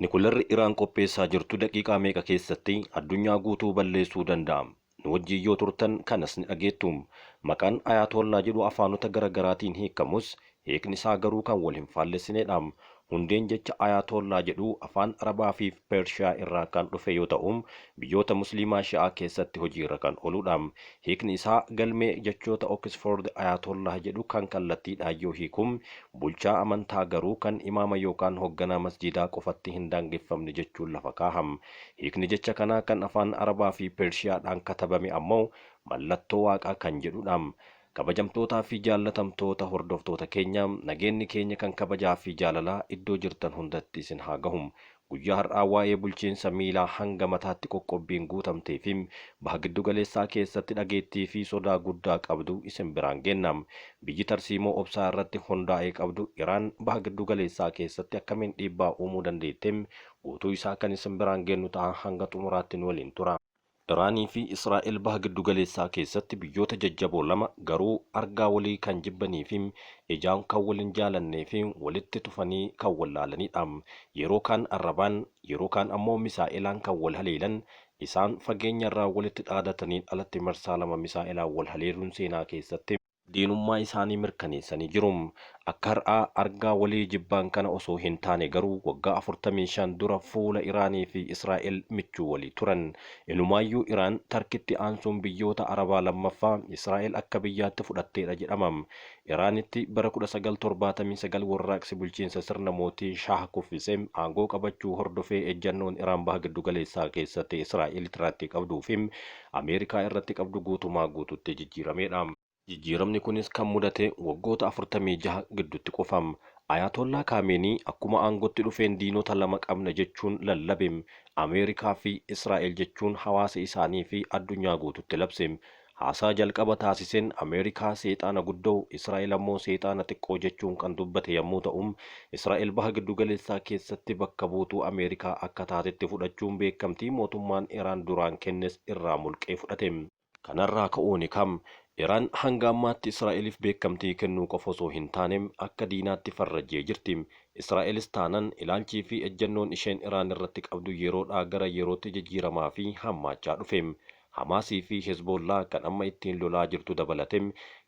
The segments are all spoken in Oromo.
Nikularri Iraan qopheessaa jirtu daqiiqaa meeqa keessatti addunyaa guutuu balleessuu danda'a? Nu wajjin yoo turtan kanas ni dhageettu. Maqaan Ayaatollaa jedhu afaanota gara garaatiin hiikamus, hiikni isaa garuu kan wal hin faallessinedha. Hundeen jecha Ayaatollaa jedhuu afaan Arabaa fi Peershiyaa irraa kan dhufe yoo ta'u, biyyoota Musliimaa Shi'aa keessatti hojiirra kan ooludha. Hiikni isaa galmee jechoota Okisfoord Ayaatollaah jedhu kan kallattiidhaan yoo hiiku, bulchaa amantaa garuu kan imaama yookaan hogganaa masjiidaa qofatti hin daangeffamne jechuun lafa kaaha. Hiikni jecha kanaa kan afaan Arabaa fi Peershiyaadhaan katabame ammoo mallattoo Waaqaa kan jedhudha. Kabajamtootaa fi jaallatamtoota hordoftoota keenya, nageenni keenya kan kabajaa fi jaalalaa iddoo jirtan hundatti isin haa gahu. Guyyaa har'aa waa'ee bulchiinsa miilaa hanga mataatti qoqqobbiin guutamtee fi Baha Giddu Galeessaa keessatti dhageettii fi sodaa guddaa qabdu isin biraan geenna. Biyyi tarsiimoo obsaa irratti hundaa'e qabdu Iraan Baha Giddu Galeessaa keessatti akkamiin dhiibbaa uumuu dandeette? Guutuu isaa kan isin biraan geennu ta'a hanga xumuraatti nu waliin turaa. Iraanii fi Israa'el Baha Giddugaleessaa keessatti biyyoota jajjaboo lama garuu argaa walii kan jibbanii fi ijaan kan wal hin jaalannee fi walitti tufanii kan wallaalanidha. Yeroo kaan arrabaan, yeroo kaan ammoo misaa'elaan kan wal haleelan isaan fageenyarraa walitti dhaadataniin alatti marsaa lama misaa'elaan wal haleeluun seenaa keessatti diinummaa isaanii mirkaneessanii jiru. Akka har'aa argaa walii jibbaan kana osoo hin taane garuu waggaa 45 dura fuula Iraanii fi Israa'el michuu walii turan. Inumaayyuu Iraan Tarkitti aansuun biyyoota Arabaa lammaffaa Israa'el akka biyyaatti fudhatteedha jedhama. Iraanitti bara 1979 warraaqsi bulchiinsa sirna mootii Shaah kuffise aangoo qabachuu hordofee ejjannoon Iraan Baha Giddugaleessaa keessatti Israa'el irratti qabduu fi Ameerikaa irratti qabdu guutumaa guututti jijjiirameedha. Jijjiiramni kunis kan mudate waggoota 46 giddutti qofa. Ayaatollaa Kaameenii akkuma aangotti dhufeen diinota lama qabna jechuun lallabe. Ameerikaa fi Israa'el jechuun hawaasa isaanii fi addunyaa guututti labse. Haasaa jalqaba taasiseen Ameerikaa seexaana guddoo, Israa'el ammoo seexaana xiqqoo jechuun kan dubbate yammuu ta'u, Israa'el Baha Giddugaleessaa keessatti bakka buutuu Ameerikaa akka taatetti fudhachuun beekamtii mootummaan Iraan duraan kennes irraa mulqee fudhate. Kanarraa ka'uuni kaa Iraan hanga ammaatti Israa'eliif beekamtii kennuu qofa osoo hin taane akka diinaatti farrajjee jirti. Israa'elis taanan ilaalchii fi ejjennoon isheen Iraan irratti qabdu yeroodhaa gara yerootti jijjiiramaa fi hammaachaa dhufe. Hamaasii fi Hezboollaah kan amma ittiin lolaa jirtu dabalatee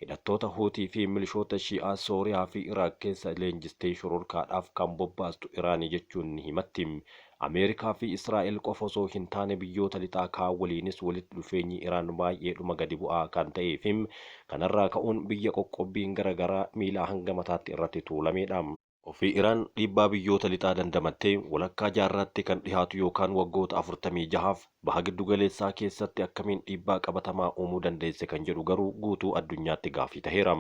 hidhattoota Huutii fi milishoota Shi'aa Sooriyaa fi Iraaq keessa leenjistee shororkaadhaaf kan bobbaastu Iraani jechuun ni himatti. Ameerikaa fi Israa'el qofa osoo hin taane biyyoota lixaa kaan waliinis walitti dhufeenyi Iraan baay'eedhuma gadi bu'aa kan ta'ee fi kanarraa ka'uun biyya qoqqobbiin gara garaa miilaa hanga mataatti irratti tuulameedha. Ofii Iraan dhiibbaa biyyoota lixaa dandamattee walakkaa jaarraatti kan dhihaatu yookaan waggoota 46f Baha Giddugaleessaa keessatti akkamiin dhiibbaa qabatamaa uumuu dandeesse kan jedhu garuu guutuu addunyaatti gaaffii taheera.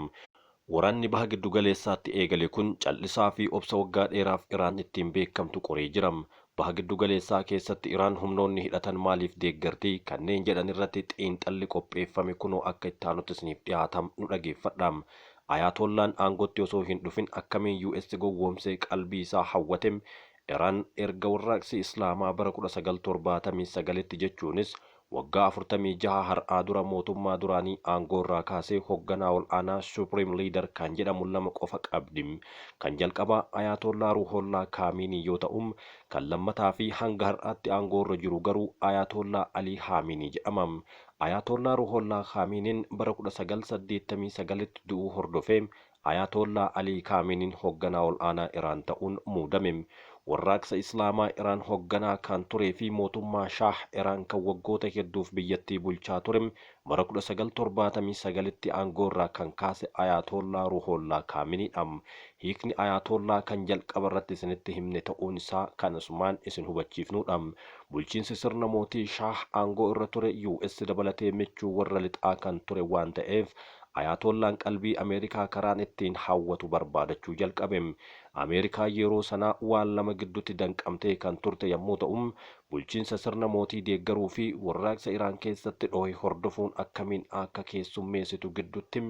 Waraanni Baha Giddugaleessaatti eegale kun cal'isaa fi obsa waggaa dheeraaf Iraan ittiin beekamtu qoree jira. Baha Giddugaleessaa keessatti Iraan humnoonni hidhatan maaliif deeggarti kanneen jedhanirratti xiinxalli qopheeffame kunoo akka itti aanutti isiniif dhihaata nu dhageeffadha. Ayaatollaan aangotti osoo hin dhufin akkamiin US gowwoomsee qalbii isaa hawwate? Iraan erga warraaqsi Islaamaa bara 1979tti jechuunis waggaa 46 har'aa dura mootummaa duraanii aangoorraa kaasee hogganaa ol'aanaa Supreme Leader kan jedhamu lama qofa qabdi. Kan jalqabaa Ayaatollaa Ruuhollaa Kaamiinii yoo ta'u, kan lammataa fi hanga har'aatti aangoorra jiru garuu Ayaatollaa Alii Haamiinii jedhama. Ayaatollaa Ruuhollaa Kaamiiniin bara 1989tti du'uu hordofee Ayaatollaa Alii Kaamiiniin hogganaa ol'aanaa Iraan ta'uun muudame. Warraaqsa Islaamaa Iraan hogganaa kan turee fi mootummaa Shaah Iraan kan waggoota hedduuf biyyattii bulchaa ture bara 1979tti aangoorraa kan kaase Ayaatollaa Ruuhollaa Kaaminiidha. Hiikni Ayaatollaa kan jalqaba irratti isinitti himne ta'uun isaa kan asumaan isin hubachiifnuudha. Bulchiinsi sirna mootii Shaah aangoo irra ture US dabalatee michuu warra lixaa kan ture waan ta'eef Ayaatollaan qalbii Ameerikaa karaan ittiin hawwatu barbaadachuu jalqabe. Ameerikaan yeroo sanaa waan lama giddutti danqamtee kan turte yammuu ta'u, bulchiinsa sirna mootii deeggaruu fi warraaqsa Iraan keessatti dhohe hordofuun akkamiin akka keessummeessitu giddutti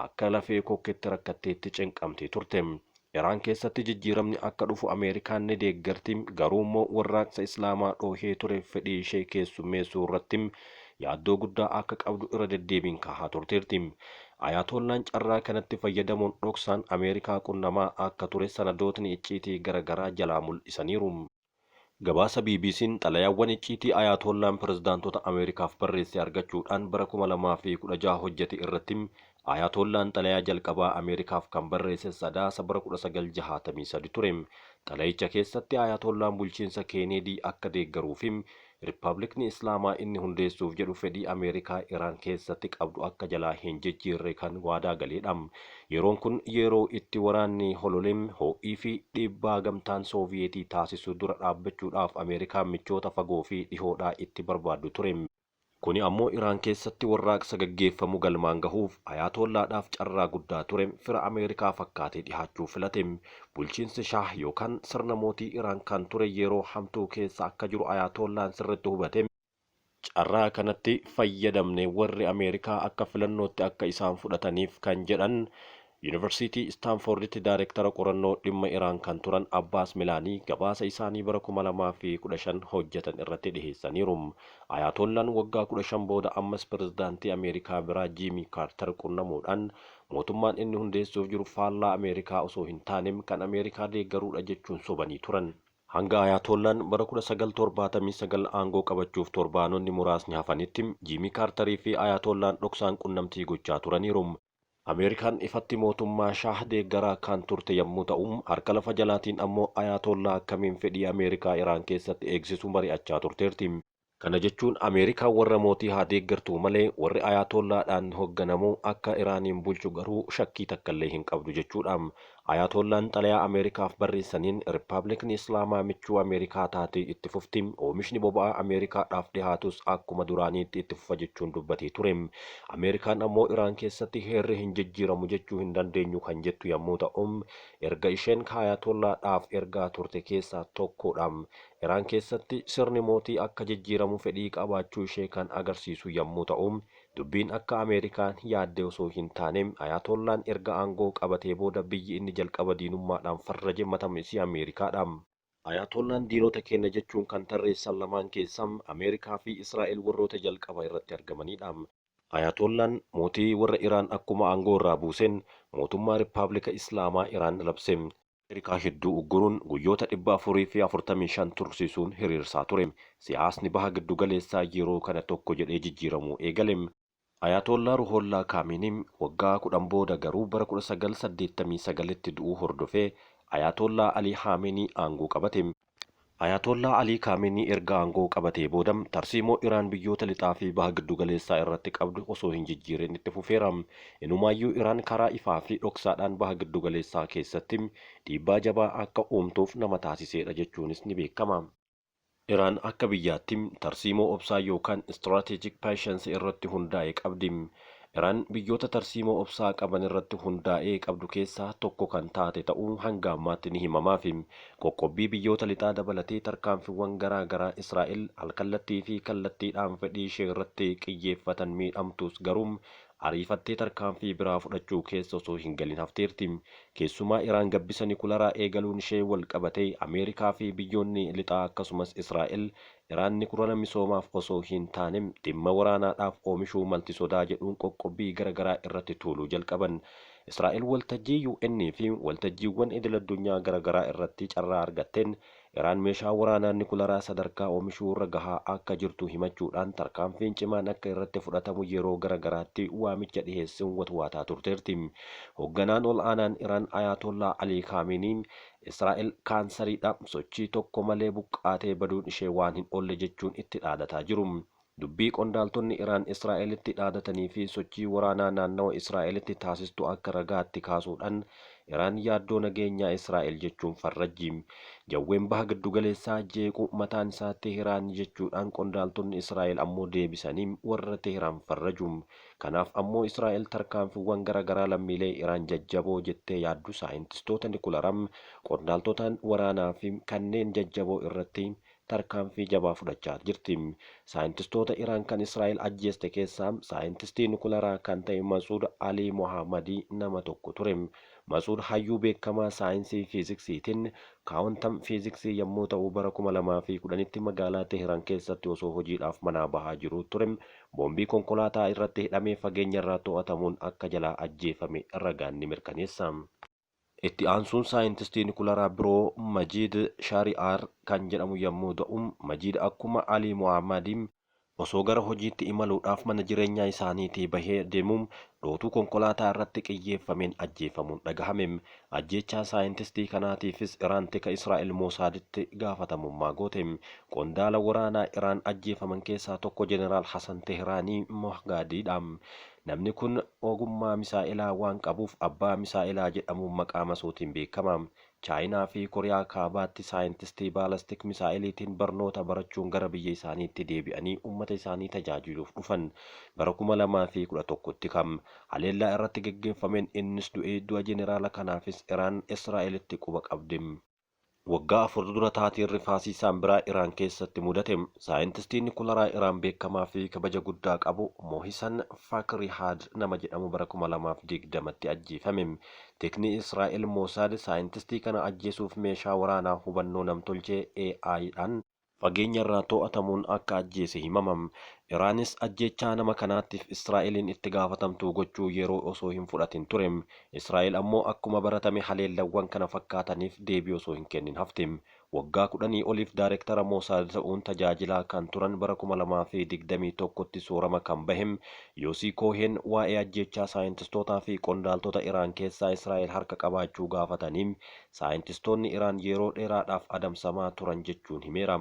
akka lafee kokketti rakkatteetti cinqamtee turte. Iraan keessatti jijjiiramni akka dhufu Ameerikaan ni deeggarti, garuummoo warraaqsa Islaamaa dhoohee ture fedhii ishee keessummeessuu irratti yaaddoo guddaa akka qabdu irra deddeebiin kaahaa turteerti. Ayaatollaan carraa kanatti fayyadamuun dhoksaan Ameerikaa qunnamaa akka ture sanadootni icciitii gara garaa jalaa mul'isaniiru. Gabaasa BBC'n xalayaawwan icciitii Ayaatollaan pirezidaantota Ameerikaaf barreesse argachuudhaan bara 2016 hojjete irratti Ayaatollaan xalayaa jalqabaa Ameerikaaf kan barreesse Sadaasa bara 1963 ture. Xalayicha keessatti Ayaatollaan bulchiinsa Keeneedii akka deeggaruu fi Rippablikni Islaamaa inni hundeessuuf jedhu fedhii Ameerikaa Iraan keessatti qabdu akka jalaa hin jijjiirre kan waadaa galeedha. Yeroon kun yeroo itti waraanni holole, ho'ii fi dhiibbaa gamtaan Sooviyeetii taasisu dura dhaabbachuudhaaf Ameerikaan michoota fagoo fi dhihoodhaa itti barbaaddu ture. Kuni ammoo Iraan keessatti warraaqsa gaggeeffamu galmaan gahuuf Ayaatollaadhaaf carraa guddaa ture, fira Ameerikaa fakkaatee dhihaachuu filate. Bulchiinsi Shaah yookaan sirna mootii Iraan kan ture yeroo hamtuu keessa akka jiru Ayaatollaan sirriitti hubate. Carraa kanatti fayyadamne warri Ameerikaa akka filannootti akka isaan fudhataniif kan jedhan Yunivarsiitii Istaanfoorditti daarektara qorannoo dhimma Iraan kan turan Abbaas Milaanii gabaasa isaanii bara 2015 hojjetan irratti dhiheessaniiru. Ayaatollaan waggaa 15 booda ammas pirezidaantii Ameerikaa biraa Jiimii Kaartar qunnamuudhaan mootummaan inni hundeessuuf jiru faallaa Ameerikaa osoo hin taane kan Ameerikaa deeggaruudha jechuun sobanii turan. Hanga Ayaatollaan bara 1979 aangoo qabachuuf torbaanonni muraasni hafanitti Jiimii Kaartarii fi Ayaatollaan dhoksaan qunnamtii gochaa turaniiru. Ameerikaan ifatti mootummaa Shaah deeggaraa kan turte yammuu ta'u, harka lafa jalaatiin ammoo Ayaatollaa akkamiin fedhii Ameerikaa Iraan keessatti eegsisu mari'achaa turteerti. Kana jechuun Ameerikaan warra mootii haa deeggartuu malee warri Ayaatollaadhaan hogganamu akka Iraaniin bulchu garuu shakkii takkallee hin qabdu jechuudha. Ayaatollaan xalayaa Ameerikaaf barreessaniin Rippablikni Islaamaa michuu Ameerikaa taatee itti fufti, oomishni boba'aa Ameerikaadhaaf dhihaatus akkuma duraaniitti itti fufa jechuun dubbatee ture. Ameerikaan ammoo Iraan keessatti heerri hin jijjiiramu jechuu hin dandeenyu kan jettu yammuu ta'u, erga isheen Ayaatollaadhaaf ergaa turte keessaa tokkodha. Iraan keessatti sirni mootii akka jijjiiramu fedhii qabaachuu ishee kan agarsiisu yammuu ta'u, Dubbiin akka Ameerikaan yaadde osoo hin taane, Ayaatollaan erga aangoo qabatee booda biyyi inni jalqaba diinummaadhaan farraje matama isii Ameerikaadha. Ayaatollaan diinota keenna jechuun kan tarreessan lamaan keessaa Ameerikaa fi Israa'el warroota jalqaba irratti argamaniidha. Ayaatollaan mootii warra Iraan akkuma aangoo irraa buuseen mootummaa Rippaablika Islaamaa Iraan labse. Ameerikaa hedduu ugguruun guyyoota 445 tursiisuun hiriirsaa ture. Siyaasni Baha Giddugaleessaa yeroo kana tokko jedhee jijjiiramuu eegale. Ayaatoollaa Ruhoollaa Kaameenii waggaa 10 booda garuu bara 1989tti du'uu hordofee Ayaatoollaa Alii Haameenii aangoo qabate. Ayaatoollaa Alii Kaameenii erga aangoo qabatee booda tarsiimoo Iraan biyyoota Lixaa fi Baha Giddugaleessaa irratti qabdu osoo hin jijjiirin itti fufeera. Inumaayyuu Iraan karaa ifaa fi dhoksaadhaan Baha Giddugaleessaa keessatti dhiibbaa jabaa akka uumtuuf nama taasiseedha jechuunis ni beekama. Iraan akka biyyaatti tarsiimoo obsaa yookaan strategic patience irratti hundaa'e qabdi. Iraan biyyoota tarsiimoo obsaa qaban irratti hundaa'ee qabdu keessaa tokko kan taate ta'uu hanga ammaatti ni himamaafi. Qoqqobbii biyyoota lixaa dabalatee tarkaanfiwwan garaa garaa Israa'el alkallattii fi kallattiidhaan fedhii ishee irratti qiyyeeffatan miidhamtuus garuu ariifattee tarkaanfii biraa fudhachuu keessa osoo hin galin hafteerti. Keessumaa Iraan gabbisa nikularaa eegaluun ishee wal qabatee Ameerikaa fi biyyoonni lixaa akkasumas Israa'el Iraan nikurala misoomaaf osoo hin taane dhimma waraanaadhaaf oomishuu malti sodaa jedhuun qoqqobbii gara garaa irratti tuuluu jalqaban. Israa'el waltajjii UN fi waltajjiiwwan idil-addunyaa gara garaa irratti carraa argatteen Iraan meeshaa waraanaa nikularaa sadarkaa oomishuurra gahaa akka jirtu himachuudhaan tarkaanfiin cimaan akka irratti fudhatamu yeroo gara garaatti waamicha dhiheessuun watwaataa turteerti. Hogganaan ol'aanaan Iraan Ayaatollaa Alii Kaameenii Israa'el kaansariidha, sochii tokko malee buqqaatee baduun ishee waan hin oolle jechuun itti dhaadataa jiru. Dubbii qondaaltonni Iraan Israa'elitti dhaadatanii fi sochii waraanaa naannawa Israa'elitti taasistu akka ragaatti kaasuudhaan Iraan yaaddoo nageenyaa Israa'el jechuun farrajji. Jawween Baha Giddugaleessaa jeequ mataan isaa Teehiraani jechuudhaan qondaaltonni Israa'el ammoo deebisanii warra Teehiraan farraju. Kanaaf ammoo Israa'el tarkaanfiwwan gara garaa lammiilee Iraan jajjaboo jettee yaaddu saayintistoota nikularaa, qondaaltota waraanaa fi kanneen jajjaboo irratti tarkaanfii jabaa fudhachaa jirti. Saayintistoota Iraan kan Israa'el ajjeeste keessaa saayintistii nikularaa kan ta'e Masuud Alii Mohaamadii nama tokko ture. Masuud hayyuu beekamaa saayinsii fiiziksiitiin kaawontam fiiziksii yommuu ta'u bara 2010tti magaalaa Teehiraan keessatti osoo hojiidhaaf manaa bahaa jiruu ture boombii konkolaataa irratti hidhamee fageenyarraa to'atamuun akka jalaa ajjeefame ragaan ni mirkaneessa. Itti aansuun saayintistii nikularaa biroo Majiid Shaari'aar kan jedhamu yommuu ta'u, Majiid akkuma Alii Mohaammadii osoo gara hojiitti imaluudhaaf mana jireenyaa isaaniitii bahee deemuu dhootuu konkolaataa irratti qiyyeeffameen ajjeefamuun dhagahame. Ajjeechaa saayintistii kanaatiifis Iraan tika Israa'el Moosaaditti gaafatamummaa goote. Qondaala waraanaa Iraan ajjeefaman keessaa tokko Jeneraal Hasan Tehraanii Mohgaadiidha. Namni kun ogummaa misaa'elaa waan qabuuf abbaa misaa'elaa jedhamuun maqaa masootiin beekama. Chaayinaa fi Koriyaa Kaabaatti saayintistii baalastik misaa'eliitiin barnoota barachuun gara biyya isaaniitti deebi'anii ummata isaanii tajaajiluuf dhufan. Bara 2011tti kam haleellaa irratti geggeeffameen innis du'e. Du'a jeneraala kanaafis Iraan Israa'elitti quba qabdi. Waggaa 4 dura taateen rifaasiisaan biraa Iraan keessatti mudate. Saayintistiin nikularaa Iraan beekamaa fi kabaja guddaa qabu Mohisan Fakhrihaad nama jedhamu bara 2020tti ajjeefame. Tikni Israa'el Mosaad saayintistii kana ajjeesuuf meeshaa waraanaa hubannoo namtolchee AI dhaan fageenyarraa to'atamuun akka ajjeese himama. Iraanis ajjeechaa nama kanaatiif Israa'eliin itti gaafatamtuu gochuu yeroo osoo hin fudhatin ture. Israa'el ammoo akkuma baratame haleellawwan kana fakkaataniif deebii osoo hin kennin hafte. Waggaa kudhanii oliif daarektara Mosaad ta'uun tajaajilaa kan turan bara 2021tti soorama kan bahe Yoosii Kooheen waa'ee ajjeechaa saayintistootaa fi qondaaltota Iraan keessaa Israa'el harka qabaachuu gaafatanii Saayintistoonni Iraan yeroo dheeraadhaaf adamsamaa turan jechuun himeera.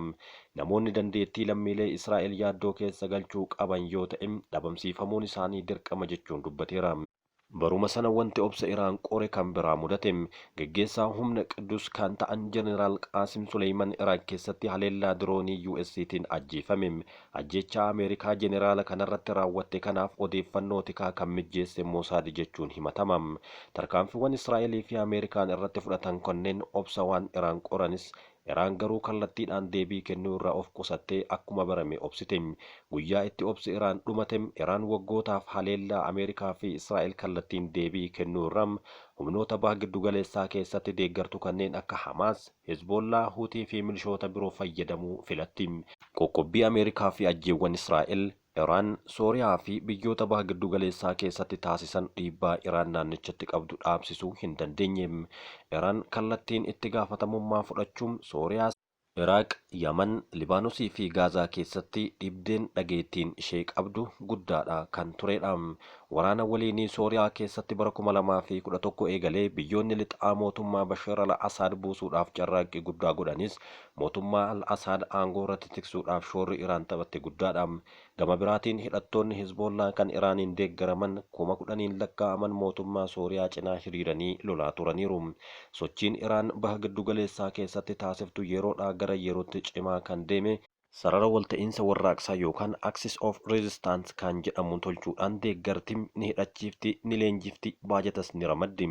Namoonni dandeettii lammiilee Israa'el yaaddoo keessa galchuu qaban yoo ta'e dhabamsiifamuun isaanii dirqama jechuun dubbateera. Baruma sana wanti obsa Iraan qore kan biraa mudate. Geggeessaa humna Qiddus kan ta'an Jeneraal Qaasim Suleeyiman Iraaq keessatti haleellaa diroonii UStiin ajjeefame. Ajjeechaa Ameerikaa jeneraala kanarratti raawwatte kanaaf odeeffannoo tikaa kan mijjeesse Mosaad jechuun himatama. Tarkaanfiiwwan Israa'elii fi Ameerikaan irratti fudhatan kunneen obsa waan Iraan qoranis, Iraan garuu kallattiidhaan deebii kennuu irraa of qusattee akkuma barame obsite. Guyyaa itti obsi Iraan dhumate, Iraan waggootaaf haleellaa Ameerikaa fi Israa'el kallattiin deebii kennuu irra humnoota Baha Giddugaleessaa keessatti deeggartu kanneen akka Hamaas, Hezboollaa, Huutii fi milishoota biroo fayyadamuu filatti. Qoqqobbii Ameerikaa fi ajjeewwan Israa'el, Iraan, Sooriyaa fi biyyoota Baha Giddugaleessaa keessatti taasisan dhiibbaa Iraan naannichatti qabdu dhaabsisuu hin dandeenye. Iraan kallattiin itti gaafatamummaa fudhachuun Sooriyaa, Iraaq, Yaman, Libaanosii fi Gaazaa keessatti dhibdeen dhageettiin ishee qabdu guddaadha kan turedha. Waraana waliinii Sooriyaa keessatti bara 2011 eegalee biyyoonni lixaa mootummaa Bashar al-Asaad buusuudhaaf carraaqqii guddaa godhanis mootummaa al-Asaad aangoorratti tiksuudhaaf shoorri Iraan taphatte guddaadha. Gama biraatiin hidhattoonni Hezboollaa kan Iraaniin deeggaraman 10,000n lakkaa'aman mootummaa Sooriyaa cinaa hiriiranii lolaa turaniiru. Sochiin Iraan Baha Giddugaleessaa keessatti taasiftu yeroodhaa gara yerootti cimaa kan deeme sarara walta'iinsa warraaqsaa yookaan Axis of Resistance kan jedhamu tolchuudhaan deeggarti, ni hidhachiifti, ni leenjifti, baajatas ni ramaddi.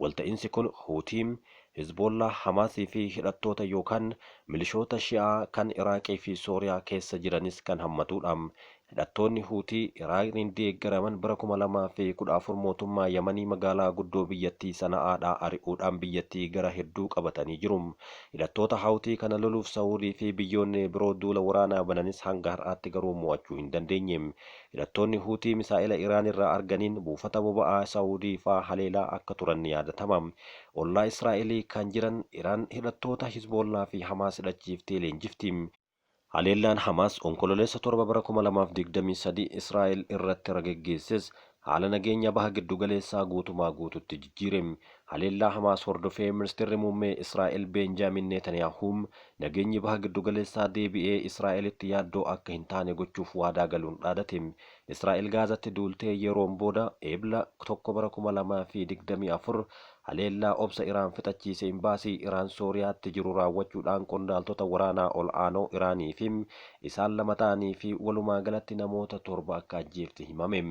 Walta'iinsi kun Huutii, Hezboollaa, Hamaasii fi hidhattoota yookaan milishoota Shi'aa kan Iraaqii fi Sooriyaa keessa jiranis kan hammatuudha. Hidhattoonni Huutii Iraaniin deeggaraman bara 2014 mootummaa Yamanii magaalaa guddoo biyyattii Sana'aadhaa ari'uudhaan biyyattii gara hedduu qabatanii jiru. Hidhattoota Hawutii kana loluuf Sawudii fi biyyoonni biroo duula waraanaa bananis hanga har'aatti garuu mo'achuu hin dandeenye. Hidhattoonni Huutii misaa'ela Iraanirraa arganiin buufata boba'aa Sawudii faa haleelaa akka turan ni yaadatama. Ollaa Israa'elii kan jiran Iraan hidhattoota Hizboollaa fi Hamaas hidhachiiftee leenjifti. Haleellaan Hamaas Onkololeessa 7 bara 2023 Israa'el irratti geggeesses haala nageenya Baha Giddugaleessaa guutumaa guututti jijjiire. Haleellaa Hamaas hordofee Ministirri Muummee Israa'el Beenjaamin Neetaniyaahuun nageenyi Baha Giddugaleessaa deebi'ee Israa'elitti yaaddoo akka hin taane gochuuf waadaa galuun dhaadate. Israa'el Gaazatti duultee yeroon booda Eebla 1 bara 2024 Haleellaa obsa Iraan fixachiise Imbaasii Iraan Sooriyaatti jiru raawwachuudhaan qondaaltota waraanaa ol aanoo Iraanii fi isaan lama ta'anii fi walumaagalatti namoota torba akka ajjeefte himame.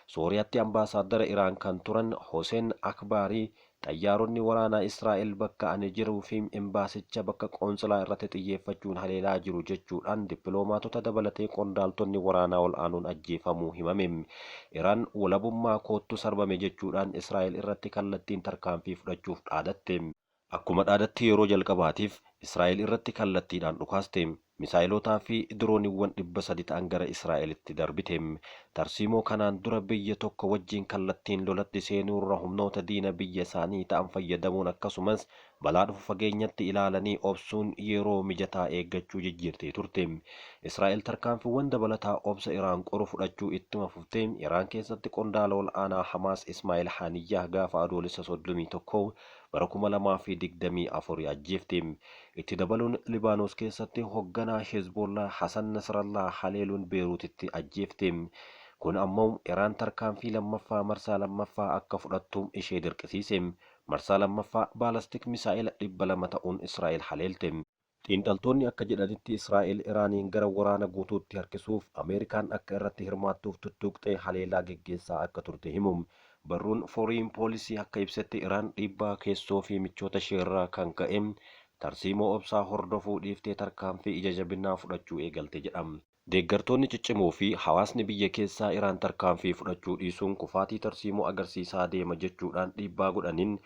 Sooriyaatti Ambaasaaddara Iraan kan turan Hoseen Akbaarii xayyaaronni waraanaa Israa'el bakka ani jiruu fi imbaasicha bakka qoontsilaa irratti xiyyeeffachuun haleelaa jiru jechuudhaan dippiloomaatota dabalatee qondaaltonni waraanaa ol aanoon ajjeefamuu himame. Iraan walabummaa koottu sarbame jechuudhaan Israa'el irratti kallattiin tarkaanfii fudhachuuf dhaadatte. Akkuma dhaadatte yeroo jalqabaatiif Israa'el irratti kallattiidhaan dhukaaste. Misaa'ilootaa fi dirooniiwwan 300 ta'an gara Israa'elitti darbite. Tarsiimoo kanaan dura biyya tokko wajjin kallattiin lolatti seenuurra humnoota diina biyya isaanii ta'an fayyadamuun akkasumas balaa dhufu fageenyatti ilaalanii obsuun yeroo mijataa eeggachuu jijjiirtee turte. Israa'el tarkaanfiiwwan dabalataa obsa Iraan qoru fudhachuu ittuma fuftee Iraan keessatti qondaala ol aanaa Hamaas Ismaa'il Haaniyyaah gaafa Adoolessa 31 bara 2024 ajjeefte. Itti dabaluun Libaanos keessatti hogganaa Hezbollaa Hasan Nasrallaa haleeluun Beeruutitti ajjeefte. Kun ammoo Iraan tarkaanfii lammaffaa marsaa lammaffaa akka fudhattu ishee dirqisiise. Marsaa lammaffaa baalastik misaa'ela 200 ta'uun Israa'el haleelte. Xiinxaltoonni akka jedhanitti Israa'el Iraaniin gara waraana guutuutti harkisuuf Ameerikaan akka irratti hirmaattuuf tuttuqxee haleellaa geggeessaa akka turte himu. Barruun Foreign Policy akka ibsetti Iraan dhiibbaa keessoo fi michoota isheerraa kan ka'e tarsiimoo obsaa hordofuu dhiiftee tarkaanfii ija jabinaa fudhachuu eegalte jedha. Deeggartoonni ciccimoo fi hawaasni biyya keessaa Iraan tarkaanfii fudhachuu dhiisuun kufaatii tarsiimoo agarsiisaa deema jechuudhaan dhiibbaa godhaniin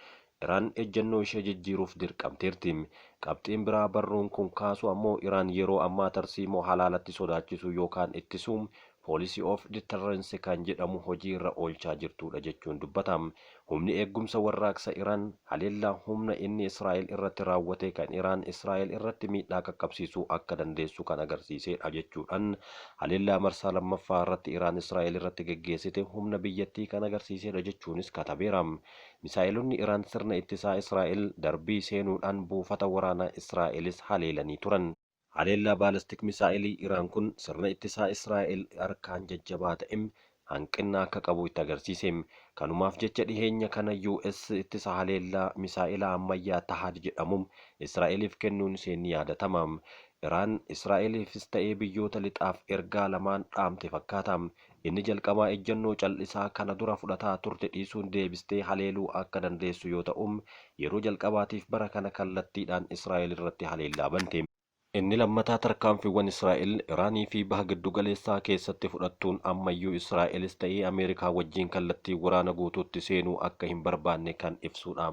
Iraan ejjennoo ishee jijjiiruuf dirqamteerti. Qabxiin biraa barruun kun kaasu ammoo Iraan yeroo ammaa tarsiimoo halaalatti sodaachisuu yookaan ittisuu, policy of deterrence, kan jedhamu hojii irra oolchaa jirtudha jechuun dubbata. Humni Eeggumsa Warraaqsa Iraan haleellaa humna inni Israa'el irratti raawwate kan Iraan Israa'el irratti miidhaa qaqqabsiisuu akka dandeessu kan agarsiisedha jechuudhaan haleellaa marsaa lammaffaa irratti Iraan Israa'el irratti geggeessite humna biyyattii kan agarsiisedha jechuunis katabeera. Misaa'elonni Iraan sirna ittisaa Israa'el darbii seenuudhaan buufata waraanaa Israa'elis haleelanii turan. Haleellaa baalastik misaa'elii Iraan kun sirna ittisaa Israa'el harkaan jajjabaa ta'e hanqina akka qabu itti agarsiise. Kanumaaf jecha dhiheenya kana US ittisa haleellaa misaa'ela ammayyaa Tahaad jedhamu Israa'eliif kennuun ishee ni yaadatama. Iraan Israa'eliifis ta'ee biyyoota lixaaf ergaa lamaan dhaamte fakkaata. Inni jalqabaa ejjennoo cal'isaa kana dura fudhataa turte dhiisuun deebistee haleeluu akka dandeessu yoo ta'u, yeroo jalqabaatiif bara kana kallattiidhaan Israa'el irratti haleellaa bante. Inni lammataa tarkaanfiiwwan Israa'el Iraanii fi Baha Giddugaleessaa keessatti fudhattuun ammayyuu Israa'elis ta'ee Ameerikaa wajjin kallattii waraana guutuutti seenuu akka hin barbaanne kan ibsudha.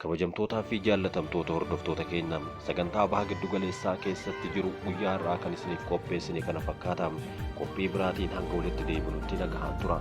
Kabajamtootaa fi jaallatamtoota hordoftoota keenya, sagantaa Baha Giddugaleessaa keessatti jiru guyyaa har'aa kan isiniif qopheessine kana fakkaata. Qophii biraatiin hanga walitti deebinutti nagahaan tura.